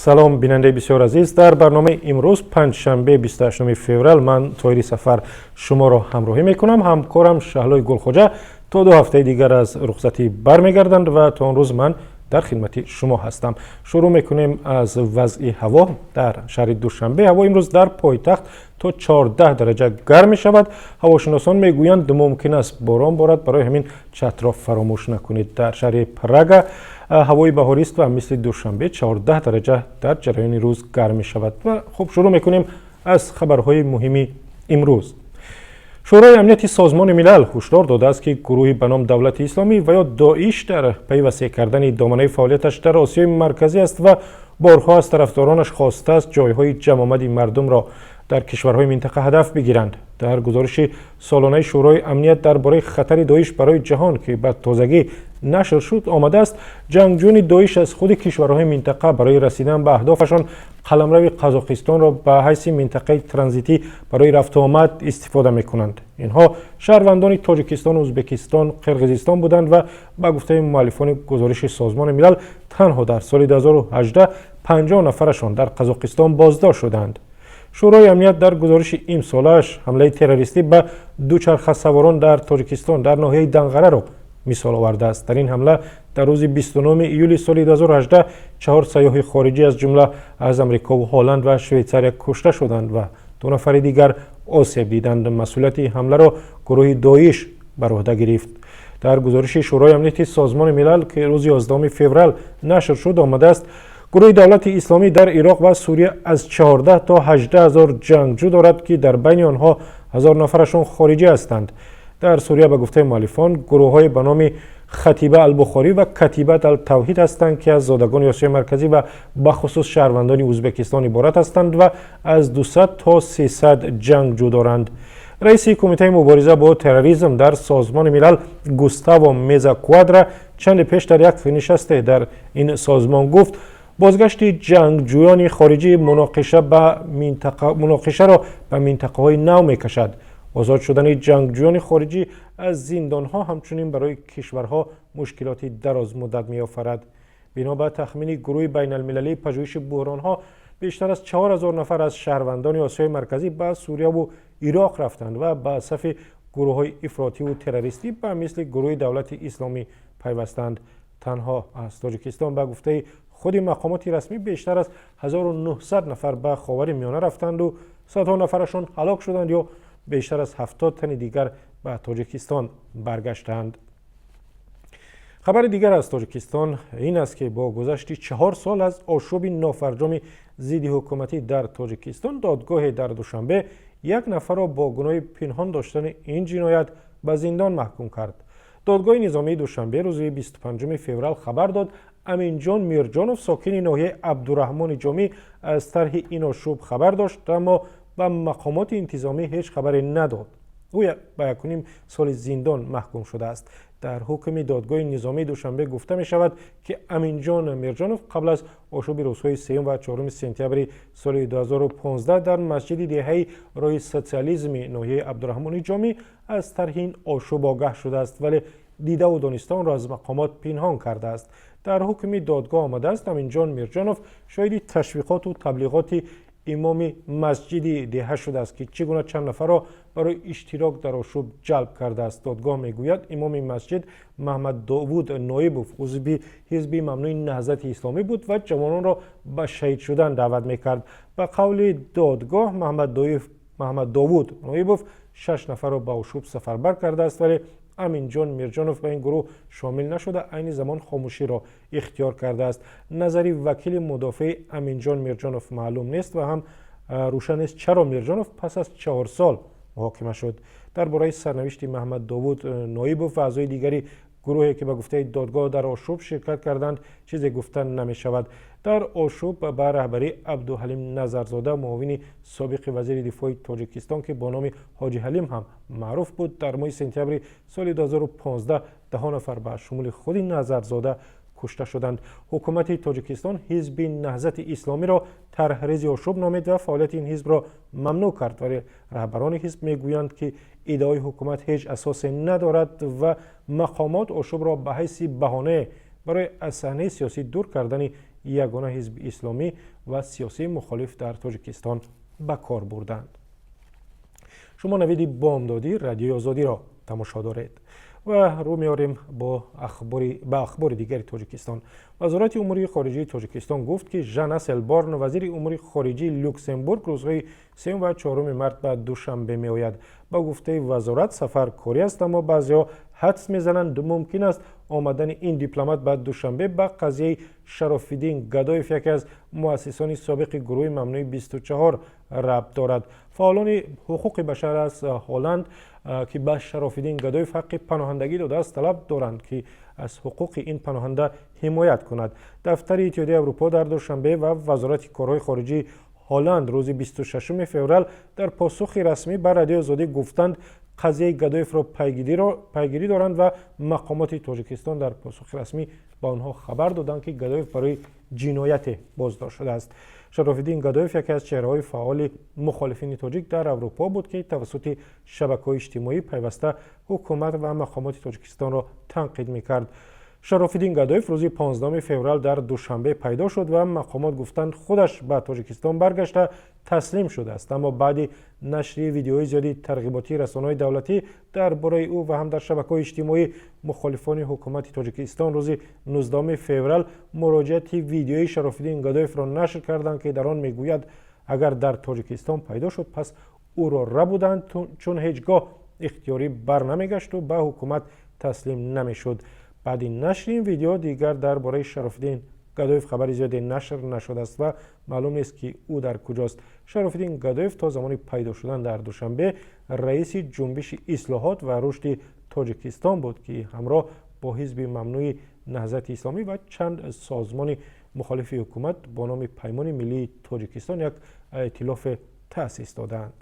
Салом, бинандаи бисёр азиз. Дар барномаи имрӯз, панҷшанбе, 28 феврал, ман, Тоҳири Сафар, шуморо ҳамроҳӣ мекунам. Ҳамкорам Шаҳлои Гулхоҷа то 2 ҳафтаи дигар аз рухсатӣ бармегарданд ва то он рӯз ман дар хидмати шумо ҳастам. Шурӯъ мекунем аз вазъи ҳаво дар шаҳри Душанбе. Ҳаво имрӯз дар пойтахт то 14 дараҷа гарм мешавад. Ҳавошиносон мегӯянд, мумкин аст борон борад, барои ҳамин чатрро фаромӯш накунед. Дар шаҳри Прага ҳавои баҳорист ва мисли Душанбе 14 дараҷа дар ҷараёни рӯз гарм мешавад. Ва хуб, шурӯъ мекунем аз хабарҳои муҳими имрӯз. Шӯрои Амнияти Созмони Милал ҳушдор додааст, ки гурӯҳи ба ном Давлати Исломӣ ва ё Доиш дар пайи васеъ кардани доманаи фаъолияташ дар Осиёи Марказӣ аст ва борҳо аз тарафдоронаш хостааст, ҷойҳои ҷамъомади мардумро дар кишварҳои минтақа ҳадаф бигиранд. Дар гузориши солонаи Шӯрои Амният дар бораи хатари Доиш барои ҷаҳон, ки ба тозагӣ нашр шуд, омадааст, ҷангҷӯёни Доиш аз худи кишварҳои минтақа барои расидан ба аҳдофашон қаламрави Қазоқистонро ба ҳайси минтақаи транзитӣ барои рафтуомад истифода мекунанд. Инҳо шаҳрвандони Тоҷикистон, Ӯзбекистон, Қирғизистон буданд ва ба гуфтаи муаллифони гузориши Созмони Милал, танҳо дар соли 2018 50 нафарашон дар Қазоқистон боздошт шуданд. Шӯрои Амният дар гузориши имсолааш ҳамлаи террористӣ ба дучархасаворон дар Тоҷикистон, дар ноҳияи Данғараро мисол овардааст. Дар ин ҳамла дар рӯзи 29 июли соли 2018 чаҳор сайёҳи хориҷӣ, аз ҷумла аз Амрикову Ҳолланд ва Швейтсария, кушта шуданд ва ду нафари дигар осеб диданд. Масъулияти ҳамларо гурӯҳи Доиш бар уҳда гирифт. Дар гузориши Шӯрои Амнияти Созмони Милал, ки рӯзи 11 феврал нашр шуд, омадааст, гурӯҳи Давлати Исломӣ дар Ироқ ва Сурия аз 14 то 18 ҳазор ҷангҷӯ дорад, ки дар байни онҳо 1000 нафарашон хориҷӣ ҳастанд. Дар Сурия, ба гуфтаи муаллифон, гурӯҳҳое ба номи Хатиба Албухорӣ ва Катибат Алтавҳид ҳастанд, ки аз зодагони Осиёи Марказӣ ва бахусус шаҳрвандони Ӯзбекистон иборат ҳастанд ва аз 200 то 300 ҷангҷӯ доранд. Раиси Кумитаи мубориза бо терроризм дар Созмони Милал Густаво Меза Куадра чанде пеш дар як нишасте дар ин созмон гуфт, бозгашти ҷангҷӯёни хориҷӣ муноқишаро ба минтақаҳои нав мекашад. Озод шудани ҷангҷӯёни хориҷӣ аз зиндонҳо ҳамчунин барои кишварҳо мушкилоти дарозмуддат меофарад. Бино ба тахмини гурӯҳи байналмилалии пажӯҳиши буҳронҳо, бештар аз 4000 нафар аз шаҳрвандони Осиёи Марказӣ ба Сурияву Ироқ рафтанд ва ба сафи гурӯҳҳои ифротиву террористӣ ба мисли гурӯҳи Давлати Исломӣ пайвастанд. Танҳо аз Тоҷикистон, ба гуфтаи худи мақомоти расмӣ, бештар аз 1900 нафар ба Ховари Миёна рафтанду садҳо нафарашон ҳалок шуданд ё бештар аз 70 тани дигар ба Тоҷикистон баргаштанд. Хабари дигар аз Тоҷикистон ин аст, ки бо гузашти 4 сол аз ошӯби нофарҷоми зидди ҳукуматӣ дар Тоҷикистон, додгоҳе дар Душанбе як нафарро бо гуноҳи пинҳон доштани ин ҷиноят ба зиндон маҳкум кард. Додгоҳи низомии Душанбе рӯзи 25 феврал хабар дод, Аминҷон Мирҷонов, сокини ноҳияи Абдураҳмони Ҷомӣ, аз тарҳи ин ошӯб хабар дошт, аммо ба мақомоти интизомӣ ҳеҷ хабаре надод. Ӯ ба 1,5 соли зиндон маҳкум шудааст. Дар ҳукми додгоҳи низомии Душанбе гуфта мешавад, ки Аминҷон Мирҷонов қабл аз ошӯби рӯзҳои 3 ва 4 сентябри соли 2015 дар масҷиди деҳаи Роҳи Социализми ноҳияи Абдураҳмони Ҷомӣ аз тарҳи ин ошӯб огаҳ шудааст, вале дидаву дониста онро аз мақомот пинҳон кардааст. Дар ҳукми додгоҳ омадааст, Аминҷон Мирҷонов шоҳиди ташвиқоту таблиғоти имоми масҷиди деҳа шудааст, ки чӣ гуна чанд нафарро барои иштирок дар ошӯб ҷалб кардааст. Додгоҳ мегӯяд, имоми масҷид Маҳмад Довуд Ноибов узви ҳизби мамнӯи Наҳзати Исломӣ буд ва ҷавононро ба шаҳид шудан даъват мекард. Ба қавли додгоҳ, Маҳмад Довуд Ноибов шаш нафарро ба ошӯб сафарбар кардааст, вале Аминҷон Мирҷонов ба ин гурӯҳ шомил нашуда, айни замон хомӯширо ихтиёр кардааст. Назари вакили мудофеи Аминҷон Мирҷонов маълум нест ва ҳам рӯшан нест, чаро Мирҷонов пас аз 4 сол муҳокима шуд. Дар бораи сарнавишти Маҳмад Довуд Ноибов ва аъзои дигари гурӯҳе, ки ба гуфтаи додгоҳ дар ошӯб ширкат карданд, чизе гуфта намешавад. Дар ошӯб ба раҳбарии Абдуҳалим Назарзода, муовини собиқи вазири дифои Тоҷикистон, ки бо номи Ҳоҷи Ҳалим ҳам маъруф буд, дар моҳи сентябри соли 2015 даҳо нафар, ба шумули худи Назарзода, кушта шуданд. Ҳукумати Тоҷикистон ҳизби Наҳзати Исломиро тарҳрези ошӯб номид ва фаъолияти ин ҳизбро мамнӯъ кард, вале раҳбарони ҳизб мегӯянд, ки иддаои ҳукумат ҳеҷ асосе надорад ва мақомот ошӯбро ба ҳайси баҳонае барои аз саҳнаи сиёсӣ дур кардани Ягона ҳизби исломӣ ва сиёсии мухолиф дар Тоҷикистон ба кор бурданд. Шумо «Навиди бомдодӣ» Радиои Озодиро тамошо доред ва рӯ меорем ба ахбори дигари Тоҷикистон. Вазорати умури хориҷии Тоҷикистон гуфт, ки Жан Аселборн, вазири умури хориҷии Люксембург, рӯзҳои сеюм ва чоруми март ба Душанбе меояд. Ба гуфтаи вазорат, сафар корӣ аст, аммо баъзеҳо ҳадс мезананд, мумкин аст омадани ин дипломат ба Душанбе ба қазияи Шарофиддин Гадоев, яке аз муассисони собиқи гурӯҳи мамнӯи 24, рабт дорад. Фаъолони ҳуқуқи башар аз Ҳолланд, ки ба Шарофиддин Гадоев ҳаққи паноҳандагӣ додааст, талаб доранд, ки аз ҳуқуқи ин паноҳанда ҳимоят кунад. Дафтари Иттиҳодияи Аврупо дар Душанбе ва Вазорати корҳои хориҷии Ҳолланд рӯзи 26 феврал дар посухи расмӣ ба Радиои Озодӣ гуфтанд, қазияи Гадоевро пайгирӣ доранд ва мақомоти Тоҷикистон дар посухи расмӣ ба онҳо хабар доданд, ки Гадоев барои ҷинояте боздошт шудааст. Шарофиддин Гадоев яке аз чеҳраҳои фаъоли мухолифини тоҷик дар Аврупо буд, ки тавассути шабакаҳои иҷтимоӣ пайваста ҳукумат ва мақомоти Тоҷикистонро танқид мекард. Шарофиддин Гадоев рӯзи 15 феврал дар Душанбе пайдо шуд ва мақомот гуфтанд, худаш ба Тоҷикистон баргашта, таслим шудааст. Аммо баъди нашри видеои зиёди тарғиботии расонаҳои давлатӣ дар бораи ӯ ва ҳам дар шабакаҳои иҷтимоӣ, мухолифони ҳукумати Тоҷикистон рӯзи 19 феврал муроҷиати видеои Шарофиддин Гадоевро нашр карданд, ки дар он мегӯяд, агар дар Тоҷикистон пайдо шуд, пас ӯро рабуданд, чун ҳеҷ гоҳ ихтиёрӣ барнамегашту ба ҳукумат таслим намешуд. Баъди нашри ин видео дигар дар бораи Шарофиддин Гадоев хабари зиёде нашр нашудааст ва маълум нест, ки ӯ дар куҷост. Шарофиддин Гадоев то замони пайдо шудан дар Душанбе раиси Ҷунбиши ислоҳот ва рушди Тоҷикистон буд, ки ҳамроҳ бо ҳизби мамнӯи Наҳзати Исломӣ ва чанд созмони мухолифи ҳукумат бо номи Паймони миллии Тоҷикистон як эътилофе таъсис додаанд.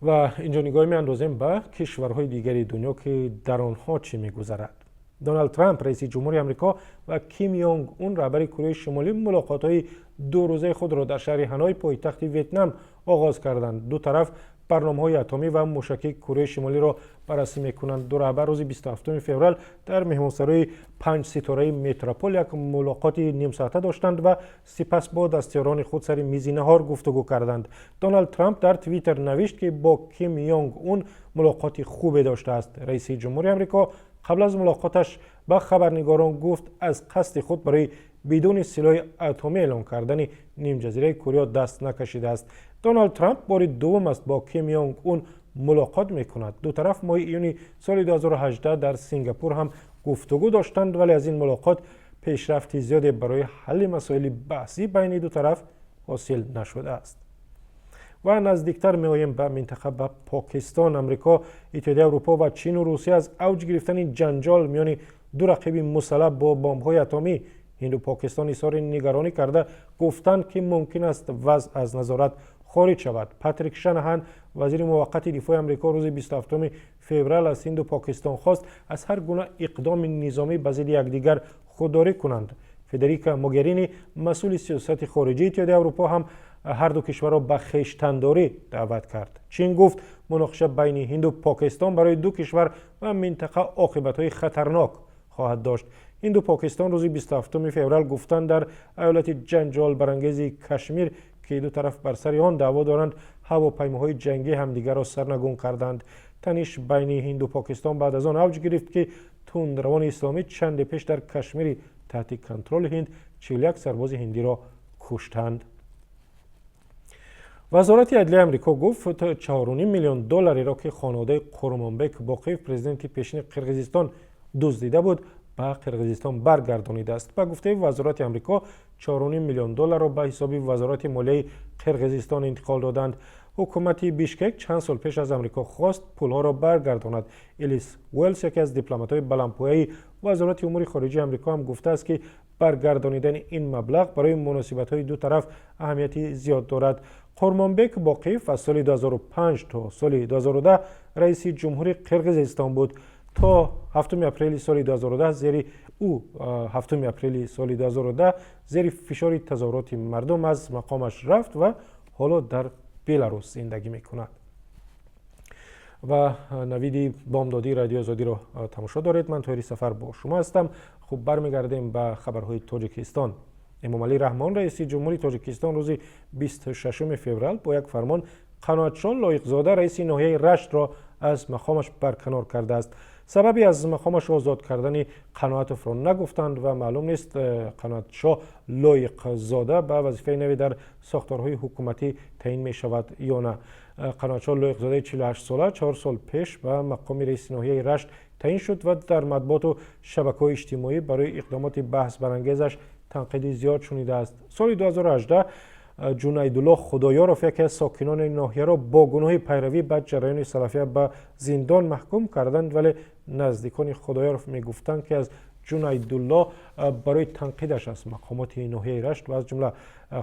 Ва инҷо нигоҳ меандозем ба кишварҳои дигари дунё, ки дар онҳо чӣ мегузарад. Доналд Трамп, раиси ҷумҳури Амрико, ва Ким Йонг Ун, раҳбари Кореяи Шимолӣ, мулоқотҳои дурӯзаи худро дар шаҳри Ҳаной, пойтахти Ветнам, оғоз карданд. Ду тараф барномаҳои атомӣ ва мушакии Кореяи Шимолиро баррасӣ мекунанд. Ду раҳбар рӯзи 27 феврал дар меҳмонсарои панҷситораи Метропол як мулоқоти нимсоата доштанд ва сипас бо дастёрони худ сари мизи наҳор гуфтугӯ карданд. Доналд Трамп дар Твиттер навишт, ки бо Ким Йонг Ун мулоқоти хубе доштааст. Раиси ҷумҳури Амрико қабл аз мулоқоташ ба хабарнигорон гуфт, аз қасди худ барои бидуни силоҳи атомӣ эълон кардани нимҷазираи Корея даст накашидааст. Доналд Трамп бори дуввум аст бо Ким Йонг Ун мулоқот мекунад. Ду тараф моҳи июни соли 2018 дар Сингапур ҳам гуфтугӯ доштанд, вале аз ин мулоқот пешрафти зиёде барои ҳалли масоили баҳсӣ байни ду тараф ҳосил нашудааст. Ва наздиктар меоем ба минтақа, ба Покистон. Амрико, Иттиҳодияи Аврупо ва Чину Русия аз авҷ гирифтани ҷанҷол миёни ду рақиби мусаллаҳ бо бомбҳои атомӣ, Ҳинду Покистон, изҳори нигаронӣ карда, гуфтанд, ки мумкин аст вазъ аз назорат хориҷ шавад. Патрик Шанаҳан, вазири муваққати дифои Амрико, рӯзи 27 феврал аз Ҳинду Покистон хост, аз ҳар гуна иқдоми низомӣ ба зидди якдигар худдорӣ кунанд. Федерика Могерини, масъули сиёсати хориҷии Иттиҳоди Аврупо, ҳам ҳар ду кишварро ба хештандорӣ даъват кард. Чин гуфт, муноқиша байни Ҳинду Покистон барои ду кишвар ва минтақа оқибатҳои хатарнок хоҳад дошт. Ҳинду Покистон рӯзи 27 феврал гуфтанд, дар аёлати ҷанҷолбарангези Кашмир, ки ду тараф бар сари он даъво доранд, ҳавопаймоҳои ҷангӣ ҳамдигарро сарнагун карданд. Таниш байни Ҳинду Покистон баъд аз он авҷ гирифт, ки тундравони исломӣ чанде пеш дар Кашмири таҳти контроли Ҳинд 41 сарбози ҳиндиро куштанд. Вазорати адлияи Амрико гуфт, 4,5 миллион доллареро, ки хонаводаи Қурмонбек Боқиев, президенти пешини Қирғизистон, дуздида буд, ба Қирғизистон баргардонидааст. Ба гуфтаи вазорати амрико, 4,5 миллион долларро ба ҳисоби вазорати молияи Қирғизистон интиқол доданд. Ҳукумати Бишкек чанд сол пеш аз Амрико хост пулҳоро баргардонад. Элис Уэлс, яке аз дипломатҳои баландпояи Вазорати умури хориҷии Амрико, ҳам гуфтааст, ки баргардонидани ин маблағ барои муносибатҳои ду тараф аҳамияти зиёд дорад. Қурмонбек Боқиев аз соли 2005 то соли 2010 раиси ҷумҳури Қирғизистон буд. То 7 апрели соли 2010 зери ӯ 7 апрели соли 2010 зери фишори тазоҳуроти мардум аз мақомаш рафт ва ҳоло дар Беларус зиндагӣ мекунад. Ва «Навиди бомдодии» Радиои Озодиро тамошо доред. Ман Тоҳири Сафар бо шумо ҳастам. Хуб, бармегардем ба хабарҳои Тоҷикистон. Эмомалӣ Раҳмон, раиси ҷумҳури Тоҷикистон, рӯзи 26 феврал бо як фармон Қаноатшон Лоиқзода, раиси ноҳияи Раштро, аз мақомаш барканор кардааст. Сабаби аз мақомаш озод кардани Қаноатовро нагуфтанд ва маълум нест, Қаноатшоҳ Лоиқзода ба вазифаи наве дар сохторҳои ҳукуматӣ таъин мешавад ё на. Қаноатшоҳ Лоиқзодаи 48сола 4 сол пеш ба мақоми раиси ноҳияи Рашт таъин шуд ва дар матбуоту шабакаҳои иҷтимоӣ барои иқдомоти баҳсбарангезаш танқиди зиёд шунидааст. Соли 2018 Ҷунайдулло Худоёров, яке аз сокинони ноҳияро, бо гуноҳи пайравӣ ба ҷараёни салафия ба зиндон маҳкум карданд, вале наздикони Худоёров мегуфтанд, ки аз Ҷунайдулло барои танқидаш аз мақомоти ноҳияи Рашт ва аз ҷумла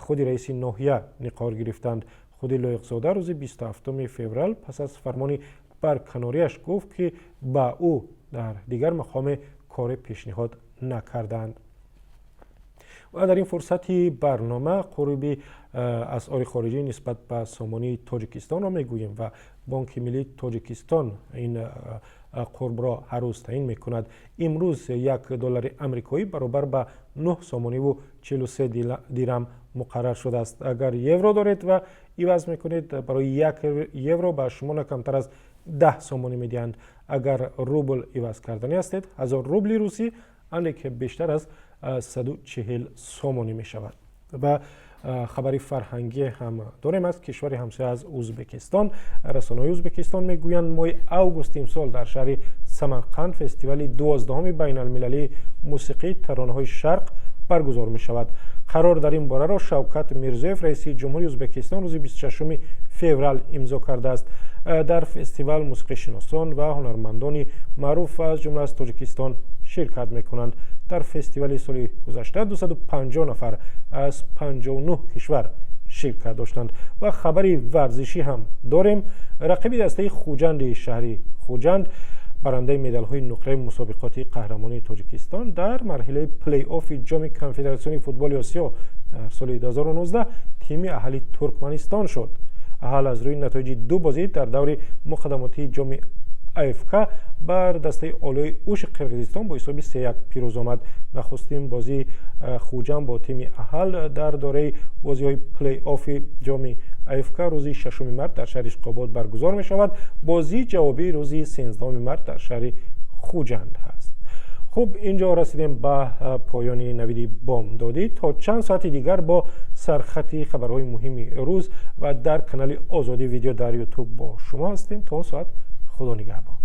худи раиси ноҳия ниқор гирифтанд. Худи Лоиқзода рӯзи 27 феврал пас аз фармони барканориаш гуфт, ки ба ӯ дар дигар мақоме коре пешниҳод накарданд. Ва дар ин фурсати барнома қурби асъори хориҷӣ нисбат ба сомонии Тоҷикистонро мегӯем ва Бонки миллии Тоҷикистон ин қурбро ҳар рӯз таъин мекунад. Имрӯз 1 доллари амрикоӣ баробар ба 9 сомониву 43 дирам муқаррар шудааст. Агар евро доред ва иваз мекунед, барои 1 евро ба шумо на камтар аз 10 сомонӣ медиҳанд. Агар рубл иваз карданӣ ҳастед, 1000 рубли русӣ анде бештар аз 140 сомонӣ мешавад. Ва хабари фарҳангӣ ҳам дорем аз кишвари ҳамсоя, аз Ӯзбекистон. Расонаҳои Ӯзбекистон мегӯянд, моҳи август имсол дар шаҳри Самарқанд фестивали 12-уми байналмилалии мусиқии таронаҳои шарқ баргузор мешавад. Қарор дар ин бораро Шавкат Мирзоев, раиси ҷумҳури Ӯзбекистон, рӯзи 26 феврал имзо кардааст. Дар фестивал мусиқишиносон ва ҳунармандони маъруф, аз ҷумла аз Тоҷикистон, ширкат мекунанд. Дар фестивали соли гузашта 250 нафар аз 59 кишвар ширкат доштанд. Ва хабари варзишӣ ҳам дорем. Рақиби дастаи Хуҷанди шаҳри Хуҷанд, барандаи медалҳои нуқраи мусобиқоти қаҳрамонии Тоҷикистон дар марҳилаи плей-оффи Ҷоми Конфедератсиони футболи Осиё дар соли 2019, тими Аҳали Туркманистон шуд. Аҳал аз рӯи натоиҷи ду бозӣ дар даври муқаддамотии Ҷоми АФК бар дастаи Олои Уши Қирғизистон бо ҳисоби 3-1 пирӯз омад. Нахустин бозии Хуҷанд бо тими Аҳал дар дораи бозиҳои плей-оффи Ҷоми АФК рӯзи 6 март дар шаҳри Ишқобод баргузор мешавад. Бозии ҷавобӣ рӯзи 13 март дар шаҳри Хуҷанд ҳаст. Хуб, инҷо расидем ба поёни навиди бомдодӣ. То чанд соати дигар бо сархати хабарҳои муҳими рӯз ва дар канали Озодӣ Видео дар Ютуб бо шумо ҳастем. То он соат худо нигаҳбон.